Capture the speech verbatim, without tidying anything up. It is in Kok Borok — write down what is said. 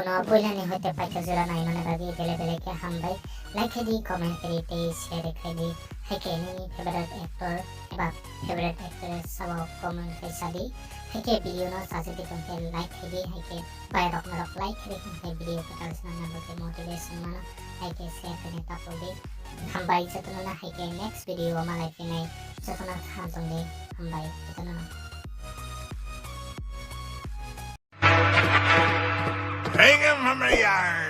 No puilani hoite paithak jora naimani bagwi bele bele khe hambai. Like khai di, comment khai di tei share khai di. Hai khe nini favorite actor eba favorite actress sabo comment khai sa di. Hai khe video no sachi di tong khe like khai di. Hai khe bai rok norok like khai di tong khe video kwtal swnamna bagwi motivation mano. Hai khe share khai di tapuk di. Hambai jotono no, hai khe next video o malai phinai jotono kaham tong di. Hambai jotono no. Bring him from the yard.